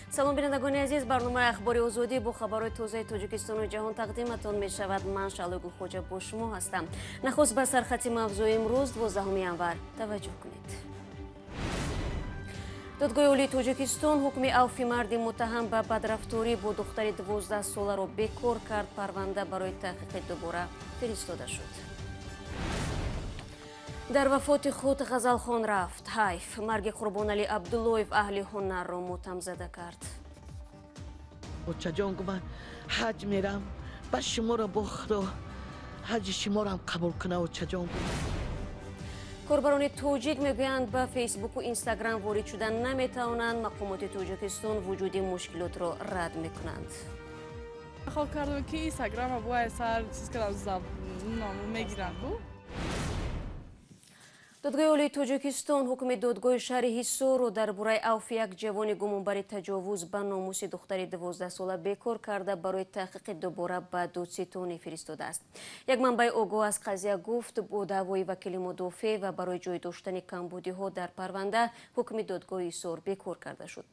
Салом, бинандагони азиз. Барномаи Ахбори Озодӣ бо хабарҳои тозаи Тоҷикистону ҷаҳон тақдиматон мешавад. Ман Шаълои Гулхоҷа бо шумо ҳастам. Нахуст ба сархати мавзӯи имрӯз, 12 январ, таваҷҷӯҳ кунед. Додгоҳи Олии Тоҷикистон ҳукми авфи марди муттаҳам ба бадрафторӣ бо духтари 12-соларо бекор кард. Парванда барои таҳқиқи дубора фиристода шуд. Дар вафоти худ ғазалхон рафт. Ҳайф, марги Қурбоналӣ Абдуллоев аҳли ҳунарро мотамзада кард. Очаҷон, гу ман ҳаҷ мерам, ба шуморо бо Худо ҳаҷи шуморам қабул куна, очаҷон. Корбарони тоҷик мегӯянд, ба Фейсбуку Инстаграм ворид шуда наметавонанд. Мақомоти Тоҷикистон вуҷуди мушкилотро рад мекунанд. Хол кардам, ки Инстаграма бояд сар чиз кардам, мегиранд бу. Додгоҳи Олии Тоҷикистон ҳукми додгоҳи шаҳри Ҳисорро дар бораи авфи як ҷавони гумонбари таҷовуз ба номуси духтари 12-сола бекор карда, барои таҳқиқи дубора ба додситонӣ фиристодааст. Як манбаи огоҳ аз қазия гуфт, бо даъвои вакили мудофеъ ва барои ҷой доштани камбудиҳо дар парванда ҳукми додгоҳи Ҳисор бекор карда шуд.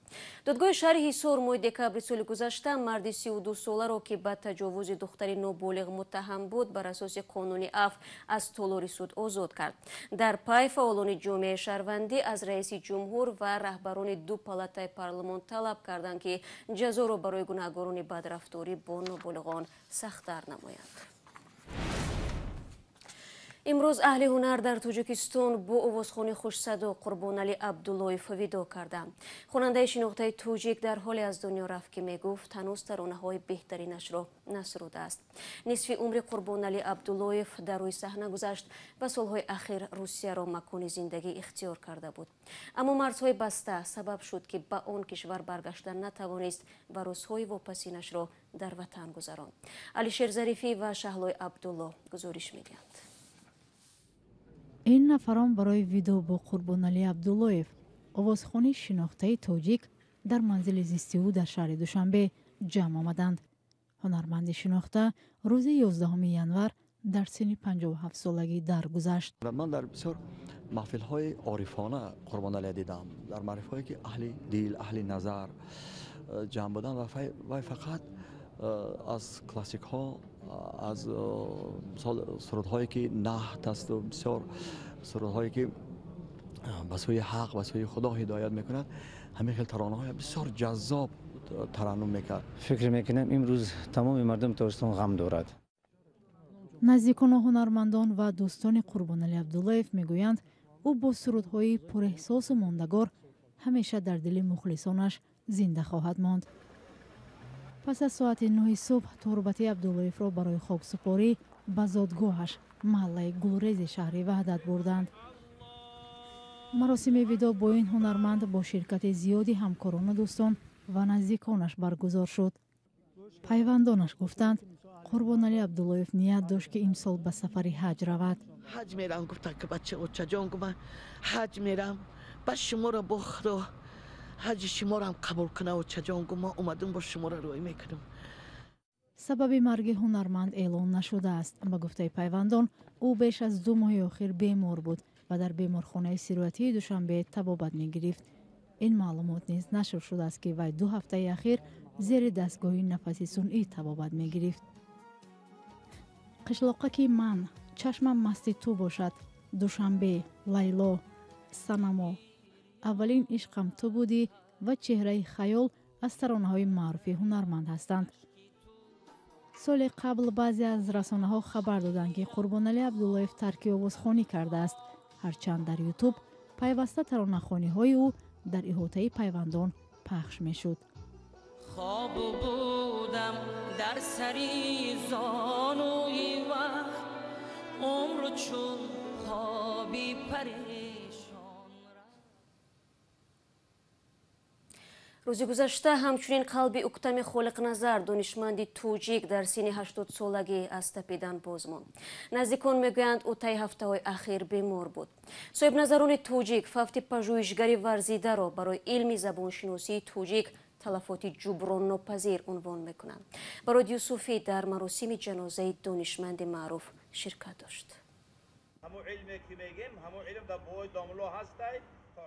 Додгоҳи шаҳри Ҳисор моҳи декабри соли гузашта марди 32-соларо, ки ба таҷовузи духтари ноболиғ муттаҳам буд, бар асоси қонуни афв аз толори суд озод кард. Дар пай фаъолони ҷомеаи шаҳрвандӣ аз раиси ҷумҳур ва раҳбарони ду палатаи парлумон талаб карданд, ки ҷазоро барои гунаҳгорони бадрафторӣ бо ноболиғон сахттар намоянд. Имрӯз аҳли ҳунар дар Тоҷикистон бо овозхони хушсадо Қурбоналӣ Абдуллоев видо карданд. Хонандаи шинохтаи тоҷик дар ҳоле аз дунё рафт, ки мегуфт, ҳанӯз таронаҳои беҳтаринашро насурудааст. Нисфи умри Қурбоналӣ Абдуллоев дар рӯи саҳна гузашт ва солҳои ахир Русияро макони зиндагӣ ихтиёр карда буд. Аммо марзҳои баста сабаб шуд, ки ба он кишвар баргашта натавонист ва рӯзҳои вопасинашро дар ватан гузаронд. Алишер Зарифӣ ва Шаҳлои Абдулло гузориш медиҳанд. Ин нафарон барои видо бо Қурбоналӣ Абдуллоев, овозхони шинохтаи тоҷик, дар манзили зисти ӯ дар шаҳри Душанбе ҷамъ омаданд. Ҳунарманди шинохта рӯзи 11 январ дар синни 57-солагӣ даргузашт. Ман дар бисёр маҳфилҳои орифона Қурбоналия дидам, дар маҳфилҳое, ки аҳли дил, аҳли назар ҷамъ буданд, ва вай фақат аз классикҳо, аз мисол сурудҳое, ки наҳт асту бисёр сурудҳое, ки ба сӯи ҳақ, ба сӯи Худо ҳидоят мекунад, ҳамин хел таронаҳоя бисёр ҷаззоб тараннум мекард. Фикр мекунам, имрӯз тамоми мардуми Тоҷикистон ғам дорад. Наздикону ҳунармандон ва дӯстони Қурбоналӣ Абдуллоев мегӯянд, ӯ бо сурудҳои пурэҳсосу мондагор ҳамеша дар дили мухлисонаш зинда хоҳад монд. Пас аз соати 9-и субҳ турбати Абдуллоевро барои хоксупорӣ ба зодгоҳаш, маҳаллаи Гулрези шаҳри Ваҳдат, бурданд. Маросими видо бо ин ҳунарманд бо ширкати зиёди ҳамкорону дӯстон ва наздиконаш баргузор шуд. Пайвандонаш гуфтанд, Қурбоналӣ Абдуллоев ният дошт, ки имсол ба сафари ҳаҷ равад. Ҳаҷ мерам, гуфта ки бача, очаҷон, гу ман ҳаҷ мерам, ба шуморо бо Худо ҳаҷи шуморам қабул куна, очаҷон, гу ман омадам, бо шуморо рӯй мекунам. Сабаби марги ҳунарманд эълон нашудааст. Ба гуфтаи пайвандон, ӯ беш аз 2 моҳи охир бемор буд ва дар беморхонаи сироятии Душанбе табобат мегирифт. Ин маълумот низ нашр шудааст, ки вай 2 ҳафтаи ахир зери дастгоҳи нафаси сунъӣ табобат мегирифт. Қишлоқаки ман, Чашмам масти ту бошад, Душанбе, Лайло, Санамо, Аввалин ишқам ту будӣ ва Чеҳраи хаёл аз таронаҳои маъруфи ҳунарманд ҳастанд. Соли қабл баъзе аз расонаҳо хабар доданд, ки Қурбоналӣ Абдуллоев тарки овозхонӣ кардааст, ҳарчанд дар Ютуб пайваста таронахониҳои ӯ дар иҳотаи пайвандон пахш мешуд. Хоб будам дар сари зонуи вақт, умру чун хоби парешон. Рӯзи гузашта ҳамчунин қалби Уктами Холиқназар, донишманди тоҷик, дар синни 80-солагӣ аз тапидан боз монд. Наздикон мегӯянд, ӯ таи ҳафтаҳои ахир бемор буд. Соҳибназарони тоҷик фавти пажӯҳишгари варзидаро барои илми забоншиносии тоҷик талафоти ҷуброннопазир унвон мекунанд. Барод Юсуфӣ дар маросими ҷанозаи донишманди маъруф ширкат дошт.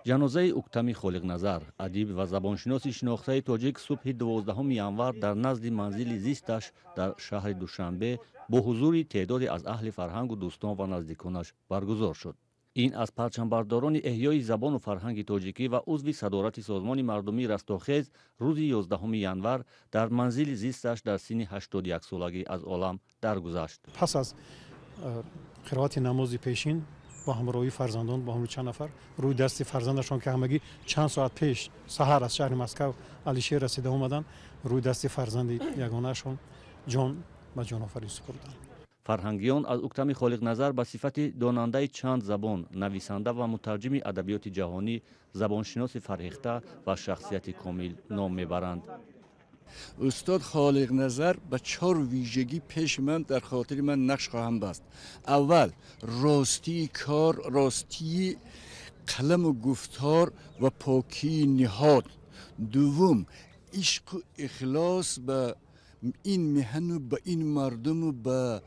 Ҷанозаи Уктами Холиқназар, адиб ва забоншиноси шинохтаи тоҷик, субҳи 12 январ дар назди манзили зисташ дар шаҳри Душанбе бо ҳузури теъдоде аз аҳли фарҳангу дӯстон ва наздиконаш баргузор шуд. Ин аз парчамбардорони эҳёи забону фарҳанги тоҷикӣ ва узви садорати созмони мардумии Растохез рӯзи 11 январ дар манзили зисташ дар синни 81-солагӣ аз олам даргузашт. Пас аз қироати намози пешин бо ҳамроҳии фарзандон, бо ҳамроҳи чанд нафар, рӯи дасти фарзандашон, ки ҳамагӣ чанд соат пеш саҳар аз шаҳри Москав Алишер расида омаданд, рӯи дасти фарзанди ягонаашон ҷон ба ҷонофарин супурданд. Фарҳангиён аз Уктами Холиқназар ба сифати донандаи чанд забон, нависанда ва мутарҷими адабиёти ҷаҳонӣ, забоншиноси фарҳехта ва шахсияти комил ном мебаранд. Устод Холиқназар ба чор вижагӣ пеши ман дар хотири ман нақш хоҳам баст. Аввал, ростии кор, ростии қаламу гуфтор ва покии ниҳод. Дуввум, ишқу ихлос ба ин меҳану ба ин мардуму ба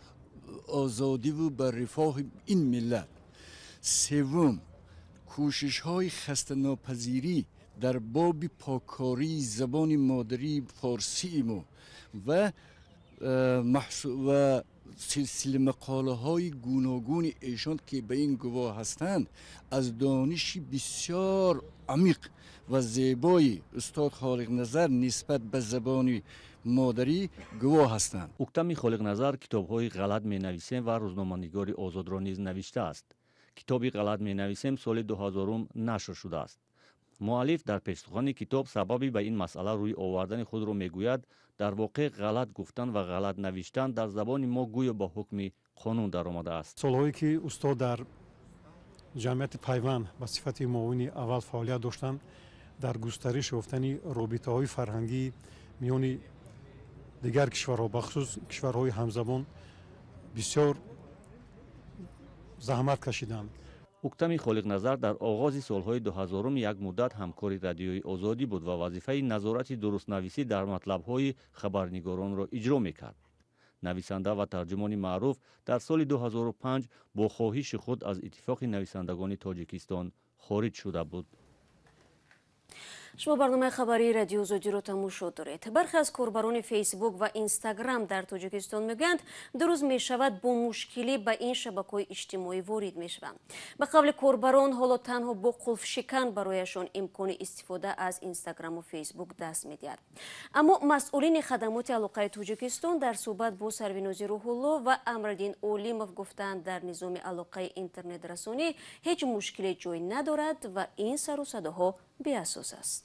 озодиву ба рифоҳи ин миллат. Севум, кӯшишҳои хастанопазирӣ дар боби поккории забони модарии форсии мо ва силсила мақолаҳои гуногуни эшон, ки ба ин гувоҳ ҳастанд, аз дониши бисёр амиқ ва зебои устод Холиқназар нисбат ба забони модарӣ гувоҳ ҳастанд. Уктами Холиқназар китобҳои «Ғалат менависем» ва «Рӯзноманигори озодро» низ навиштааст. Китоби «Ғалат менависем» соли 2000 нашр шудааст. Муаллиф дар пешсухани китоб сабаби ба ин масъала рӯй овардани худро мегӯяд: дар воқеъ ғалат гуфтан ва ғалат навиштан дар забони мо гӯё ба ҳукми қонун даромадааст. Солҳое ки устод дар ҷамъияти Пайванд ба сифати муовини аввал фаъолият доштанд, дар густариш ёфтани робитаҳои фарҳангӣ миёни дигар кишварҳо, бахусус кишварҳои ҳамзабон, бисёр заҳмат кашиданд. Уктами Холиқназар дар оғози солҳои 2000 як муддат ҳамкори Радиои Озодӣ буд ва вазифаи назорати дурустнависӣ дар матлабҳои хабарнигоронро иҷро мекард. Нависанда ва тарҷумони маъруф дар соли 2005 бо хоҳиши худ аз Иттифоқи нависандагони Тоҷикистон хориҷ шуда буд. Шумо барномаи хабарии Радио Озодиро тамошо доред. Бархе аз корбарони Фейсбук ва Инстаграм дар Тоҷикистон мегӯянд, ду рӯз мешавад бо мушкилӣ ба ин шабакаҳои иҷтимоӣ ворид мешаванд. Ба қавли корбарон, ҳоло танҳо бо қулфшикан барояшон имкони истифода аз Инстаграму Фейсбук даст медиҳад. Аммо масъулини хадамоти алоқаи Тоҷикистон дар суҳбат бо Сарвинози Рӯҳулло ва Амриддин Олимов гуфтанд, дар низоми алоқаи интернетрасонӣ ҳеҷ мушкиле ҷой надорад ва ин сару садоҳо беасос аст.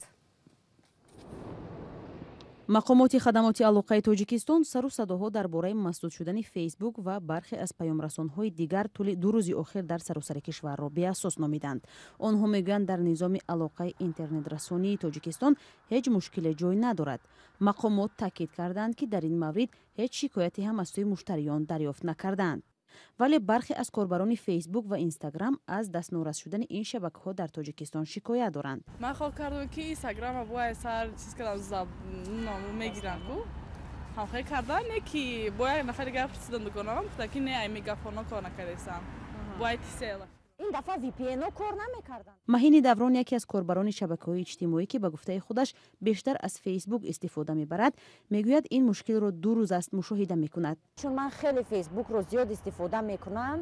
Мақомоти хадамоти алоқаи Тоҷикистон сару садоҳо дар бораи масдуд шудани Фейсбук ва бархе аз паёмрасонҳои дигар тӯли 2 рӯзи охир дар саросари кишварро беасос номиданд. Онҳо мегӯянд, дар низоми алоқаи интернетрасонии Тоҷикистон ҳеҷ мушкиле ҷой надорад. Мақомот таъкид карданд, ки дар ин маврид ҳеҷ шикояте ҳам аз сӯи муштариён дарёфт накардаанд. Вале бархе аз корбарони Фейсбук ва Инстаграм аз дастнорас шудани ин шабакаҳо дар Тоҷикистон шикоят доранд. Ман хол кардам, ки Инстаграма бояд сар чиз кардам, мегирам ку ҳамхел кардан, не ки бояд нафари дигар пурсидам дуконам, гуфтам ки не, ай мегафонҳо кор накардастам, бояд тисел. Ин дафъа VPN-ҳо кор намекарданд. Маҳини Даврон, яке аз корбарони шабакаҳои иҷтимоӣ, ки ба гуфтаи худаш бештар аз Фейсбук истифода мебарад, мегӯяд, ин мушкилро 2 рӯз аст мушоҳида мекунад. Чун ман хеле Фейсбукро зиёд истифода мекунам,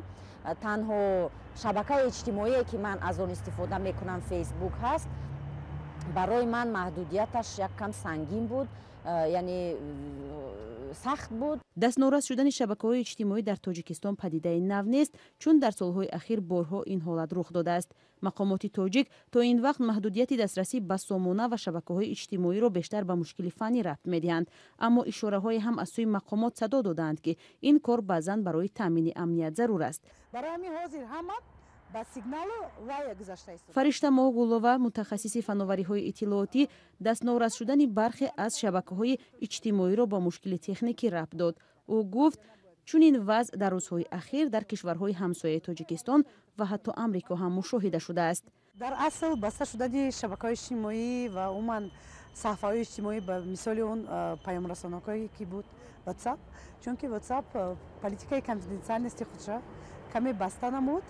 танҳо шабакаи иҷтимоие, ки ман аз он истифода мекунам, Фейсбук ҳаст. Барои ман маҳдудияташ як кам сангин буд, яъне сахт буд. Дастнорас шудани шабакаҳои иҷтимоӣ дар Тоҷикистон падидаи нав нест, чун дар солҳои ахир борҳо ин ҳолат рух додааст. Мақомоти тоҷик то ин вақт маҳдудияти дастрасӣ ба сомона ва шабакаҳои иҷтимоиро бештар ба мушкили фаннӣ рабт медиҳанд, аммо ишораҳое ҳам аз сӯи мақомот садо додаанд, ки ин кор баъзан барои таъмини амният зарур аст. Барои ҳамин ҳозир ҳама ба сигналу вая гузашта истода. Фаришта Моҳгулова, мутахассиси фановариҳои иттилоотӣ, дастнорас шудани бархе аз шабакаҳои иҷтимоиро ба мушкили техникӣ рабт дод. Ӯ гуфт, чунин вазъ дар рӯзҳои ахир дар кишварҳои ҳамсояи Тоҷикистон ва ҳатто Амрико ҳам мушоҳида шудааст. Дар асл баста шудани шабакаҳои иҷтимоӣ ва умуман саҳифаҳои иҷтимоӣ ба мисоли он паёмрасонҳое ки буд WhatsApp, чунки WhatsApp политикаи конфиденциальности худша каме баста намуд.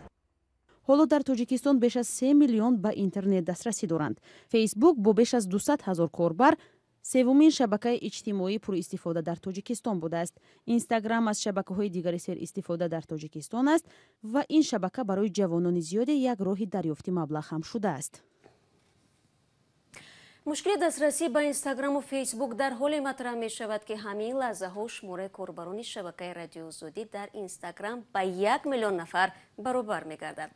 Ҳоло дар Тоҷикистон беш аз 3 миллион ба интернет дастрасӣ доранд. Фейсбук бо беш аз 200 ҳазор корбар севумин шабакаи иҷтимоии пуристифода дар Тоҷикистон будааст. Инстаграм аз шабакаҳои дигари серистифода дар Тоҷикистон аст ва ин шабака барои ҷавонони зиёде як роҳи дарёфти маблағ ҳам шудааст. Мушкили дастрасӣ ба Инстаграму Фейсбук дар ҳоле матраҳ мешавад, ки ҳамин лаҳзаҳо шумораи корбарони шабакаи Радиои Озодӣ дар Инстаграм ба 1 миллион нафар баробар мегардад.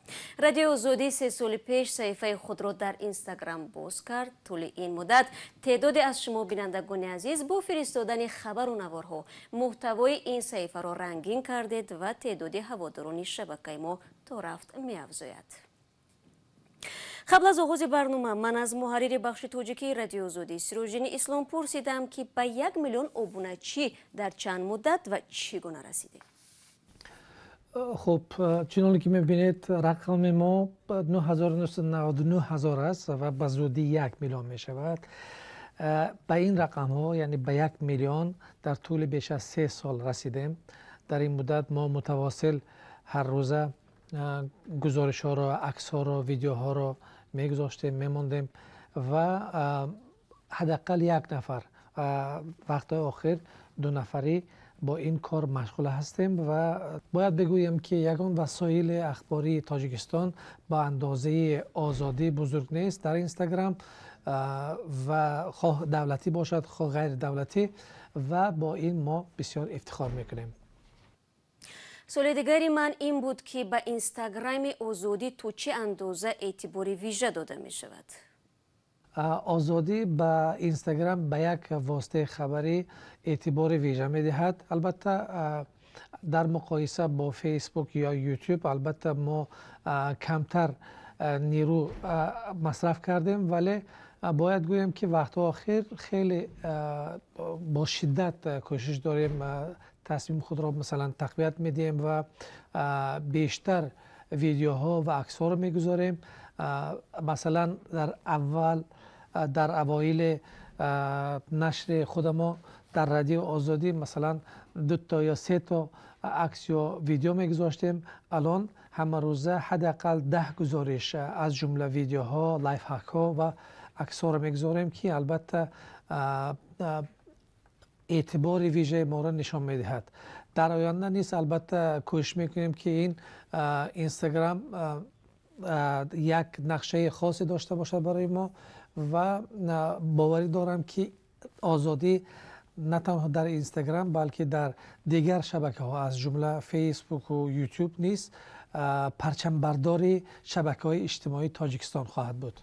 Радиои Озодӣ 3 соли пеш саҳифаи худро дар Инстаграм боз кард. Тӯли ин муддат теъдоде аз шумо бинандагони азиз бо фиристодани хабару наворҳо муҳтавои ин саҳифаро рангин кардед ва теъдоди ҳаводорони шабакаи мо то рафт меафзояд. Қабл аз оғози барнома ман аз муҳаррири бахши тоҷикии Радиои Озодӣ Сироҷиддини Ислом пурсидам, ки ба 1 миллион обуначӣ дар чанд муддат ва чӣ гуна расидем. Хуб, чуноне ки мебинед, рақами мо 9999 ҳазор аст ва ба зудӣ 1 миллион мешавад. Ба ин рақамҳо, яъне ба 1 миллион дар тӯли беш аз 3 сол расидем. Дар ин муддат мо мутавосил ҳар рӯза гузоришҳоро, аксҳоро, видеоҳоро мегузоштем, мемондем ва ҳадди ақал 1 нафар, вақтҳои охир 2 нафарӣ бо ин кор машғул ҳастем ва бояд бигӯем, ки ягон васоили ахбории Тоҷикистон ба андозаи Озодӣ бузург нест дар Инстаграм ва хоҳ давлатӣ бошад, хоҳ ғайридавлатӣ, ва бо ин мо бисёр ифтихор мекунем. Суоли дигари ман ин буд, ки ба Инстаграми Озодӣ то чӣ андоза эътибори вижа дода мешавад? Озодӣ ба Инстаграм ба як воситаи хабарӣ эътибори вижа медиҳад. Албатта, дар муқоиса бо Фейсбук ё Ютуб, албатта, мо камтар нерӯ масраф кардем, вале бояд гӯем, ки вақтҳо охир хеле бо шиддат кӯшиш дорем, тасмими худро масалан тақвият медиҳем ва бештар видеоҳо ва аксҳоро мегузорем. Масалан, дар аввал, дар авоили нашри худамо дар Радиои Озодӣ, масалан, 2 то ё 3 то акс ё видео мегузоштем. Алон ҳамарӯза ҳадди ақал 10 гузориш, аз ҷумла видеоҳо, лайфхакҳо ва аксҳоро мегузорем, ки албатта эътибори вижаи моро нишон медиҳад. Дар оянда низ албатта кӯшиш мекунем, ки ин Инстаграм як нақшаи хосе дошта бошад барои мо ва боварӣ дорам, ки Озодӣ на танҳо дар Инстаграм, балки дар дигар шабакаҳо, аз ҷумла Фейсбуку Ютуб низ парчамбардори шабакаҳои иҷтимоии Тоҷикистон хоҳад буд.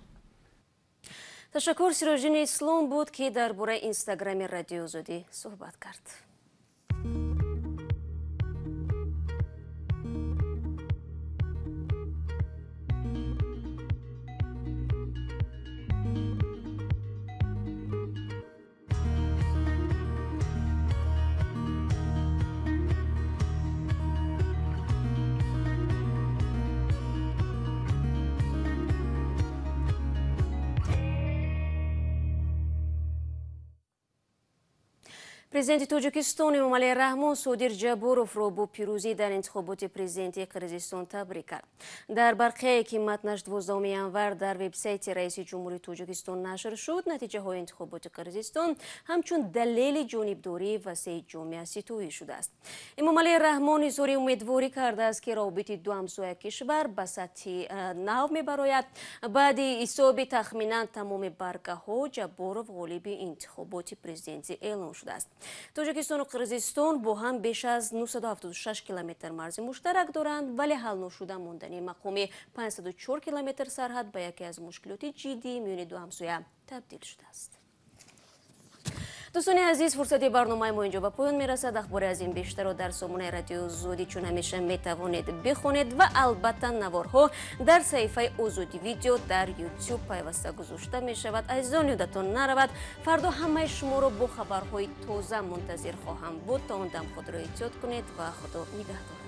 Ташаккур. Сироҷиддини Ислом буд, ки дар бораи Инстаграми Радиои Озодӣ суҳбат кард. Президенти Тоҷикистон Эмомалӣ Раҳмон Содир Ҷабборовро бо пирӯзӣ дар интихоботи президентии Қирғизистон табрик кард. Дар барқияе, ки матнаш 12 январ дар вебсайти раиси ҷумҳурии Тоҷикистон нашр шуд, натиҷаҳои интихоботи Қирғизистон ҳамчун далели ҷонибдории васеи ҷомеа ситоӣ шудааст. Эмомалӣ Раҳмон изҳори умедворӣ кардааст, ки равобити ду ҳамсоя кишвар ба сатҳи нав мебарояд. Баъди ҳисоби тахминан тамоми баргаҳо, Ҷабборов ғолиби интихоботи президентӣ эълон шудааст. Тоҷикистону Қирғизистон бо ҳам беш аз 976 километр марзи муштарак доранд, вале ҳал ношуда мондани мақоми 504 километр сарҳад ба яке аз мушкилоти ҷиддии миёни ду ҳамсоя табдил шудааст. Дӯстони азиз, фурсати барномаи мо инҷо ба поён мерасад. Ахбори аз ин бештарро дар сомонаи Радиои Озодӣ чун ҳамеша метавонед бихонед ва албатта наворҳо дар саҳифаи Озодӣ видео дар Ютуб пайваста гузошта мешавад. Азизон, ёдатон наравад, фардо ҳамаи шуморо бо хабарҳои тоза мунтазир хоҳам буд. То он дам худро эҳтиёт кунед ва Худо нигаҳдоратон.